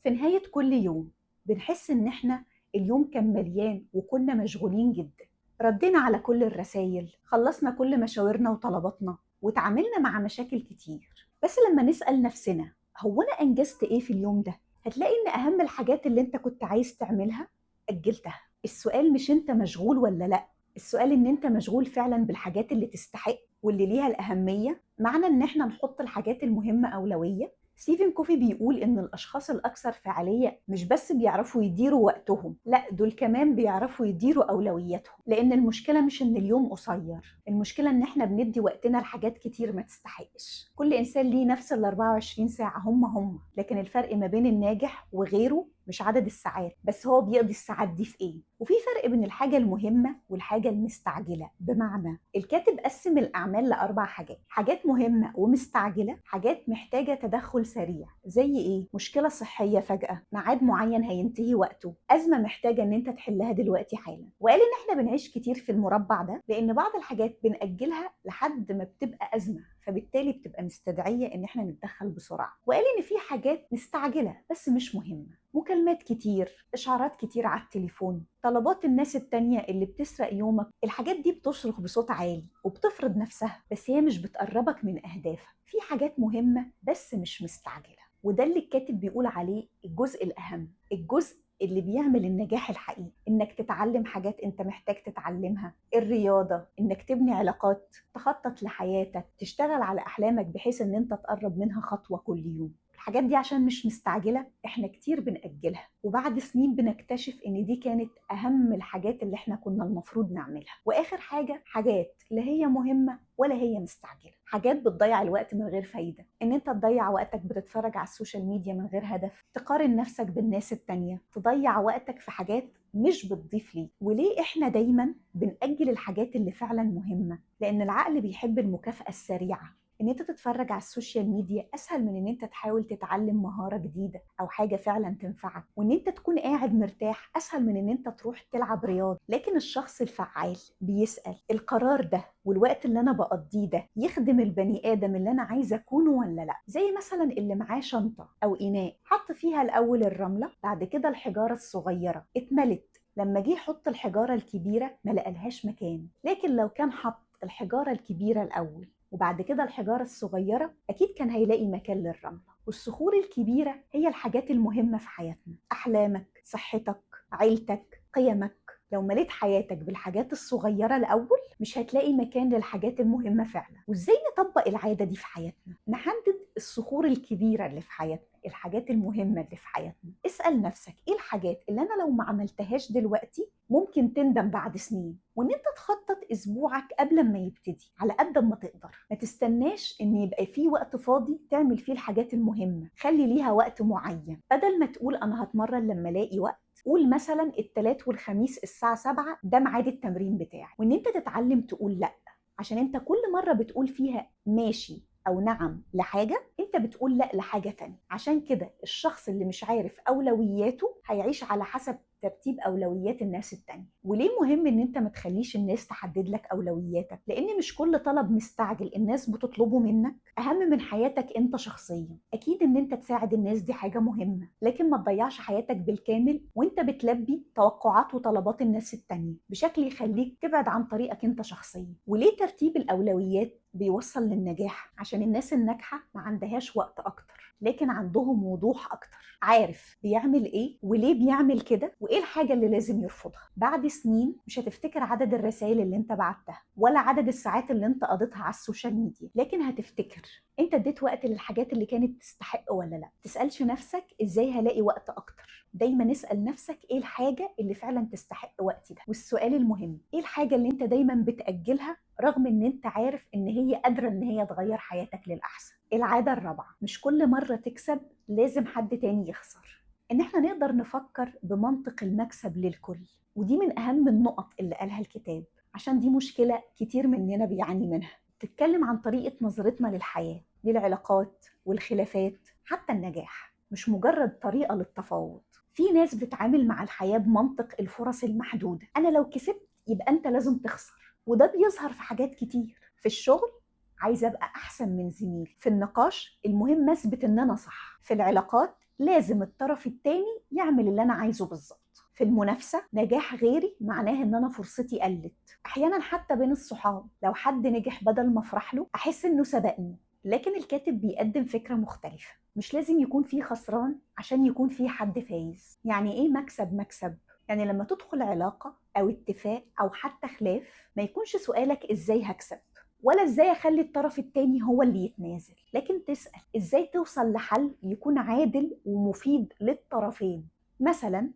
في نهاية كل يوم بنحس إن إحنا اليوم كان مليان وكنا مشغولين جدا، ردينا على كل الرسائل، خلصنا كل مشاورنا وطلباتنا، وتعاملنا مع مشاكل كتير. بس لما نسأل نفسنا هو أنا أنجزت إيه في اليوم ده؟ هتلاقي إن أهم الحاجات اللي أنت كنت عايز تعملها أجلتها. السؤال مش أنت مشغول ولا لأ، السؤال إن أنت مشغول فعلا بالحاجات اللي تستحق واللي ليها الأهمية. معنى إن إحنا نحط الحاجات المهمة أولوية. ستيفن كوفي بيقول إن الأشخاص الأكثر فعالية مش بس بيعرفوا يديروا وقتهم، لا دول كمان بيعرفوا يديروا أولوياتهم. لأن المشكلة مش إن اليوم قصير، المشكلة إن إحنا بندي وقتنا لحاجات كتير ما تستحقش. كل إنسان ليه نفس ال 24 ساعة هم، لكن الفرق ما بين الناجح وغيره مش عدد الساعات، بس هو بيقضي الساعات دي في إيه. وفي فرق بين الحاجة المهمة والحاجة المستعجلة. بمعنى الكاتب قسم الأعمال لأربع حاجات: حاجات مهمة ومستعجلة، حاجات محتاجة تدخل سريع زي إيه؟ مشكلة صحية فجأة، ميعاد معين هينتهي وقته، أزمة محتاجة إن أنت تحلها دلوقتي حالا. وقال إن إحنا بنعيش كتير في المربع ده لأن بعض الحاجات بنأجلها لحد ما بتبقى أزمة، فبالتالي بتبقى مستدعية إن إحنا نتدخل بسرعة. وقال إن في حاجات مستعجلة بس مش مهمة، مكالمات كتير، إشعارات كتير على التليفون، طلبات الناس التانية اللي بتسرق يومك. الحاجات دي بتصرخ بصوت عالي وبتفرض نفسها، بس هي مش بتقربك من أهدافك. في حاجات مهمة بس مش مستعجلة، وده اللي الكاتب بيقول عليه الجزء الأهم، الجزء اللي بيعمل النجاح الحقيقي، إنك تتعلم حاجات أنت محتاج تتعلمها، الرياضة، إنك تبني علاقات، تخطط لحياتك، تشتغل على أحلامك بحيث إن أنت تقرب منها خطوة كل يوم. الحاجات دي عشان مش مستعجلة احنا كتير بنأجلها، وبعد سنين بنكتشف ان دي كانت اهم الحاجات اللي احنا كنا المفروض نعملها. واخر حاجة، حاجات لا هي مهمة ولا هي مستعجلة، حاجات بتضيع الوقت من غير فايدة. ان انت تضيع وقتك بتتفرج على ال social media من غير هدف، تقارن نفسك بالناس التانية، تضيع وقتك في حاجات مش بتضيف ليك. وليه احنا دايما بنأجل الحاجات اللي فعلا مهمة؟ لان العقل بيحب المكافأة السريعة. ان انت تتفرج على ال social media اسهل من ان انت تحاول تتعلم مهارة جديدة او حاجة فعلا تنفعك، وان انت تكون قاعد مرتاح اسهل من ان انت تروح تلعب رياضة. لكن الشخص الفعال بيسأل القرار ده والوقت اللي انا بقضيه ده يخدم البني ادم اللي انا عايزة اكونه ولا لا. زي مثلا اللي معاه شنطة او اناء، حط فيها الاول الرملة، بعد كده الحجارة الصغيرة، اتملت. لما جه يحط الحجارة الكبيرة ما لقالهاش مكان. لكن لو كان حط الحجارة الكبيرة الاول وبعد كده الحجارة الصغيرة، أكيد كان هيلاقي مكان للرملة. والصخور الكبيرة هي الحاجات المهمة في حياتنا، أحلامك، صحتك، عيلتك، قيمك. لو مليت حياتك بالحاجات الصغيرة الأول مش هتلاقي مكان للحاجات المهمة فعلا. وإزاي نطبق العادة دي في حياتنا؟ نحدد الصخور الكبيرة اللي في حياتنا، الحاجات المهمة اللي في حياتنا. اسأل نفسك إيه الحاجات اللي أنا لو ما عملتهاش دلوقتي ممكن تندم بعد سنين، وإن أنت تخطط أسبوعك قبل ما يبتدي على قد ما تقدر. ما تستناش إن يبقى فيه وقت فاضي تعمل فيه الحاجات المهمة، خلي ليها وقت معين. بدل ما تقول أنا هتمرن لما ألاقي وقت، قول مثلا الثلاث والخميس الساعة 7 ده ميعاد التمرين بتاعي. وإن أنت تتعلم تقول لأ، عشان أنت كل مرة بتقول فيها ماشي أو نعم لحاجة أنت بتقول لأ لحاجة تانية. عشان كده الشخص اللي مش عارف أولوياته هيعيش على حسب ترتيب أولويات الناس التانية. وليه مهم إن أنت ما تخليش الناس تحدد لك أولوياتك؟ لأن مش كل طلب مستعجل الناس بتطلبه منك أهم من حياتك أنت شخصيا. أكيد إن أنت تساعد الناس دي حاجة مهمة، لكن ما تضيعش حياتك بالكامل وأنت بتلبي توقعات وطلبات الناس التانية بشكل يخليك تبعد عن طريقك أنت شخصيا. وليه ترتيب الأولويات بيوصل للنجاح؟ عشان الناس الناجحة ما عندهاش وقت أكتر، لكن عندهم وضوح أكتر، عارف بيعمل إيه وليه بيعمل كده وإيه الحاجة اللي لازم يرفضها. بعد سنين مش هتفتكر عدد الرسائل اللي انت بعتها ولا عدد الساعات اللي انت قضيتها على ال social media، لكن هتفتكر انت اديت وقت للحاجات اللي كانت تستحق ولا لا. تسألش نفسك ازاي هلاقي وقت اكتر، دايما اسأل نفسك ايه الحاجة اللي فعلا تستحق وقتي ده. والسؤال المهم، ايه الحاجة اللي انت دايما بتأجلها رغم ان انت عارف ان هي قادرة ان هي تغير حياتك للأحسن؟ العادة الرابعة، مش كل مرة تكسب لازم حد تاني يخسر. ان احنا نقدر نفكر بمنطق المكسب للكل، ودي من اهم النقط اللي قالها الكتاب، عشان دي مشكلة كتير مننا بيعاني منها. تتكلم عن طريقة نظرتنا للحياة، للعلاقات والخلافات، حتى النجاح، مش مجرد طريقة للتفاوض. في ناس بتتعامل مع الحياة بمنطق الفرص المحدودة، أنا لو كسبت يبقى أنت لازم تخسر، وده بيظهر في حاجات كتير. في الشغل عايزة أبقى أحسن من زميلي، في النقاش المهم أثبت إن أنا صح، في العلاقات لازم الطرف التاني يعمل اللي أنا عايزه بالظبط. في المنافسة نجاح غيري معناه إن أنا فرصتي قلت. أحيانا حتى بين الصحاب لو حد نجح بدل ما أفرح له أحس إنه سبقني. لكن الكاتب بيقدم فكرة مختلفة، مش لازم يكون في خسران عشان يكون في حد فايز. يعني إيه مكسب مكسب؟ يعني لما تدخل علاقة أو اتفاق أو حتى خلاف ما يكونش سؤالك إزاي هكسب ولا إزاي أخلي الطرف التاني هو اللي يتنازل، لكن تسأل إزاي توصل لحل يكون عادل ومفيد للطرفين. مثلا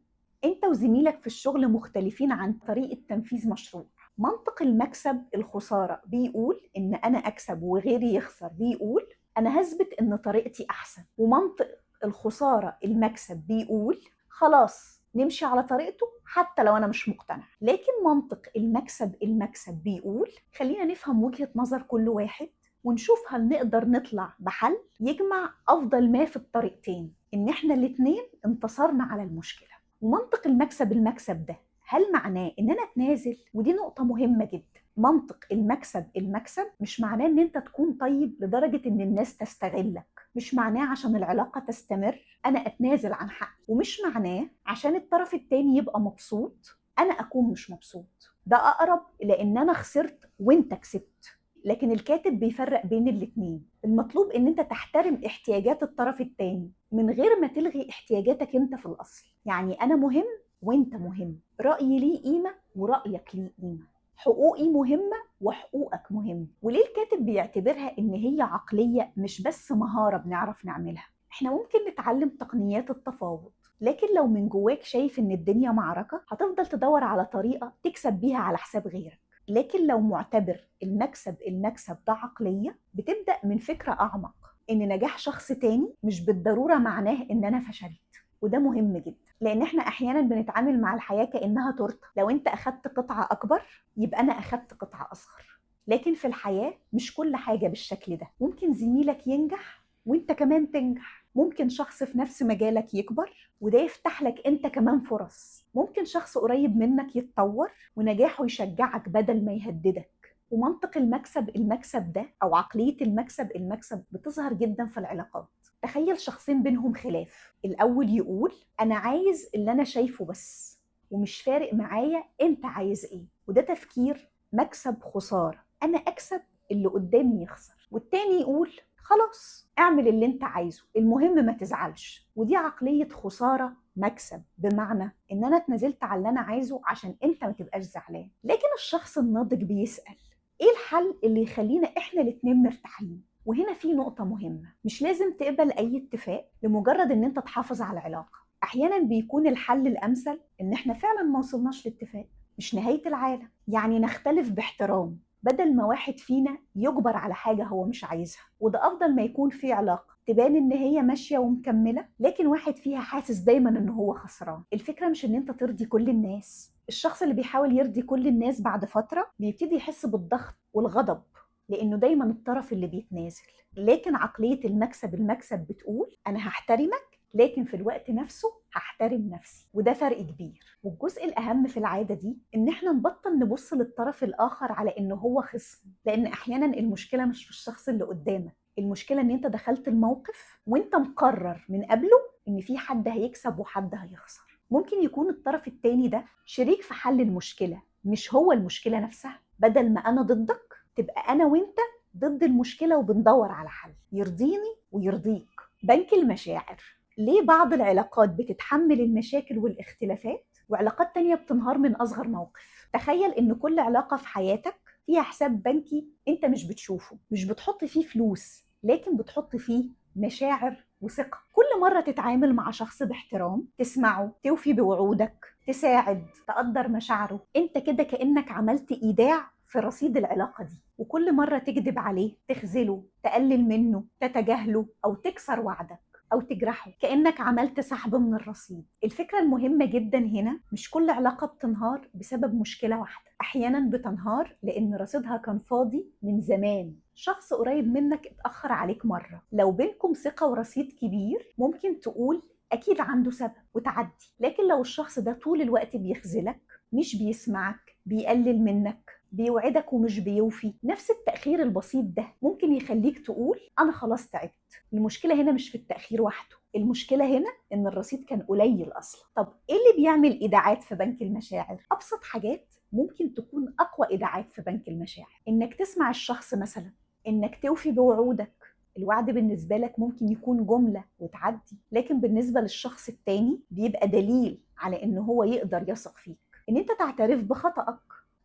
أنت وزميلك في الشغل مختلفين عن طريقة تنفيذ مشروع. منطق المكسب الخسارة بيقول إن أنا أكسب وغيري يخسر، بيقول أنا هثبت إن طريقتي أحسن. ومنطق الخسارة المكسب بيقول خلاص نمشي على طريقته حتى لو أنا مش مقتنع. لكن منطق المكسب المكسب بيقول خلينا نفهم وجهة نظر كل واحد ونشوف هل نقدر نطلع بحل يجمع أفضل ما في الطريقتين، إن إحنا الاتنين انتصرنا على المشكلة. ومنطق المكسب المكسب ده هل معناه إن أنا أتنازل؟ ودي نقطة مهمة جدا. منطق المكسب المكسب مش معناه إن أنت تكون طيب لدرجة إن الناس تستغلك، مش معناه عشان العلاقة تستمر أنا أتنازل عن حقي، ومش معناه عشان الطرف التاني يبقى مبسوط أنا أكون مش مبسوط. ده أقرب لأن أنا خسرت وأنت كسبت. لكن الكاتب بيفرق بين الاتنين. المطلوب إن أنت تحترم احتياجات الطرف التاني من غير ما تلغي احتياجاتك أنت في الأصل. يعني أنا مهم وأنت مهم، رأيي ليه قيمة ورأيك ليه قيمة، حقوقي مهمة وحقوقك مهمة. وليه الكاتب بيعتبرها إن هي عقلية مش بس مهارة بنعرف نعملها؟ إحنا ممكن نتعلم تقنيات التفاوض، لكن لو من جواك شايف إن الدنيا معركة هتفضل تدور على طريقة تكسب بيها على حساب غيرك. لكن لو معتبر المكسب المكسب ده عقلية بتبدأ من فكرة أعمق، إن نجاح شخص تاني مش بالضرورة معناه إن أنا فشلت. وده مهم جدا، لأن إحنا أحيانا بنتعامل مع الحياة كأنها تورتة، لو أنت أخدت قطعة أكبر يبقى أنا أخدت قطعة أصغر. لكن في الحياة مش كل حاجة بالشكل ده. ممكن زميلك ينجح وأنت كمان تنجح، ممكن شخص في نفس مجالك يكبر وده يفتح لك أنت كمان فرص، ممكن شخص قريب منك يتطور ونجاحه يشجعك بدل ما يهددك. ومنطق المكسب المكسب ده أو عقلية المكسب المكسب بتظهر جدا في العلاقات. تخيل شخصين بينهم خلاف، الأول يقول أنا عايز اللي أنا شايفه بس ومش فارق معايا أنت عايز إيه، وده تفكير مكسب خسارة، أنا أكسب اللي قدامي يخسر. والتاني يقول خلاص اعمل اللي انت عايزه المهم ما تزعلش، ودي عقلية خسارة مكسب، بمعنى ان انا اتنازلت على اللي انا عايزه عشان انت ما تبقاش زعلان. لكن الشخص الناضج بيسأل ايه الحل اللي يخلينا احنا الاتنين مرتاحين؟ وهنا في نقطة مهمة، مش لازم تقبل اي اتفاق لمجرد ان انت تحافظ على العلاقة. احيانا بيكون الحل الامثل ان احنا فعلا ما وصلناش لاتفاق، مش نهاية العالم، يعني نختلف باحترام بدل ما واحد فينا يجبر على حاجة هو مش عايزها. وده أفضل ما يكون في علاقة تبان إن هي ماشية ومكملة لكن واحد فيها حاسس دايما إن هو خسران. الفكرة مش إن أنت ترضي كل الناس. الشخص اللي بيحاول يرضي كل الناس بعد فترة بيبتدي يحس بالضغط والغضب لأنه دايما الطرف اللي بيتنازل. لكن عقلية المكسب المكسب بتقول أنا هحترمك لكن في الوقت نفسه هحترم نفسي، وده فرق كبير. والجزء الأهم في العادة دي إن إحنا نبطل نبص للطرف الآخر على إنه هو خصم، لأن أحيانا المشكلة مش في الشخص اللي قدامك، المشكلة إن أنت دخلت الموقف وأنت مقرر من قبله إن في حد هيكسب وحد هيخسر. ممكن يكون الطرف التاني ده شريك في حل المشكلة مش هو المشكلة نفسها. بدل ما أنا ضدك تبقى أنا وأنت ضد المشكلة وبندور على حل يرضيني ويرضيك. بنك المشاعر، ليه بعض العلاقات بتتحمل المشاكل والاختلافات وعلاقات تانية بتنهار من أصغر موقف؟ تخيل إن كل علاقة في حياتك فيها حساب بنكي أنت مش بتشوفه، مش بتحط فيه فلوس، لكن بتحط فيه مشاعر وثقة. كل مرة تتعامل مع شخص باحترام، تسمعه، توفي بوعودك، تساعد، تقدر مشاعره، أنت كده كأنك عملت إيداع في رصيد العلاقة دي. وكل مرة تكذب عليه، تخذله، تقلل منه، تتجاهله، أو تكسر وعدك أو تجرحه، كأنك عملت سحب من الرصيد. الفكرة المهمة جدا هنا، مش كل علاقة بتنهار بسبب مشكلة واحدة، أحيانا بتنهار لأن رصيدها كان فاضي من زمان. شخص قريب منك اتأخر عليك مرة، لو بينكم ثقة ورصيد كبير ممكن تقول أكيد عنده سبب وتعدي. لكن لو الشخص ده طول الوقت بيخذلك، مش بيسمعك، بيقلل منك، بيوعدك ومش بيوفي. نفس التأخير البسيط ده ممكن يخليك تقول أنا خلاص تعبت. المشكلة هنا مش في التأخير وحده، المشكلة هنا إن الرصيد كان قليل أصلا. طب إيه اللي بيعمل إيداعات في بنك المشاعر؟ أبسط حاجات ممكن تكون أقوى إيداعات في بنك المشاعر، إنك تسمع الشخص مثلا، إنك توفي بوعودك. الوعد بالنسبة لك ممكن يكون جملة وتعدي، لكن بالنسبة للشخص التاني بيبقى دليل على إن هو يقدر يثق فيك. إن أنت تعترف بخطأك،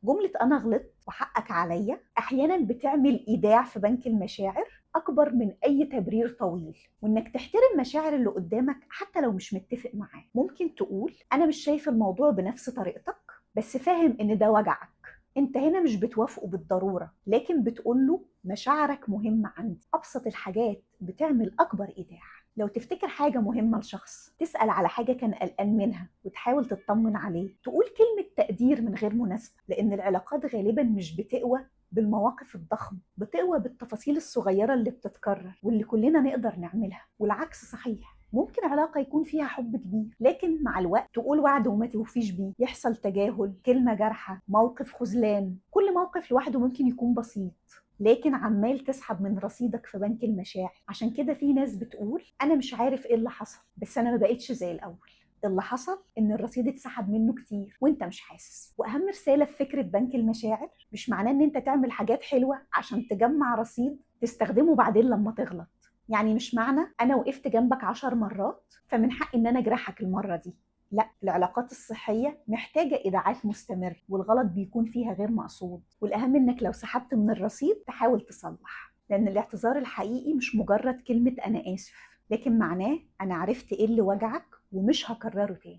جملة أنا غلطت وحقك عليا أحيانا بتعمل إيداع في بنك المشاعر أكبر من أي تبرير طويل. وإنك تحترم مشاعر اللي قدامك حتى لو مش متفق معاه. ممكن تقول أنا مش شايف الموضوع بنفس طريقتك، بس فاهم إن ده وجعك. أنت هنا مش بتوافقه بالضرورة، لكن بتقوله مشاعرك مهمة عندي. أبسط الحاجات بتعمل أكبر إيداع. لو تفتكر حاجة مهمة لشخص، تسأل على حاجة كان قلقان منها وتحاول تطمن عليه، تقول كلمة تقدير من غير مناسبة، لأن العلاقات غالبا مش بتقوى بالمواقف الضخمة، بتقوى بالتفاصيل الصغيرة اللي بتتكرر واللي كلنا نقدر نعملها. والعكس صحيح، ممكن علاقة يكون فيها حب كبير، لكن مع الوقت تقول وعد وما توفيش بيه، يحصل تجاهل، كلمة جارحة، موقف خذلان. كل موقف لوحده ممكن يكون بسيط، لكن عمال تسحب من رصيدك في بنك المشاعر. عشان كده في ناس بتقول أنا مش عارف إيه اللي حصل، بس أنا ما بقتش زي الأول. اللي حصل إن الرصيد اتسحب منه كتير وإنت مش حاسس. وأهم رسالة في فكرة بنك المشاعر، مش معناه إن إنت تعمل حاجات حلوة عشان تجمع رصيد تستخدمه بعدين لما تغلط. يعني مش معنى أنا وقفت جنبك 10 مرات فمن حقي إن أنا أجرحك المرة دي. لا، العلاقات الصحية محتاجة إيداعات مستمرة، والغلط بيكون فيها غير مقصود. والأهم إنك لو سحبت من الرصيد تحاول تصلح، لأن الاعتذار الحقيقي مش مجرد كلمة أنا آسف، لكن معناه أنا عرفت إيه اللي وجعك ومش هكرره تاني.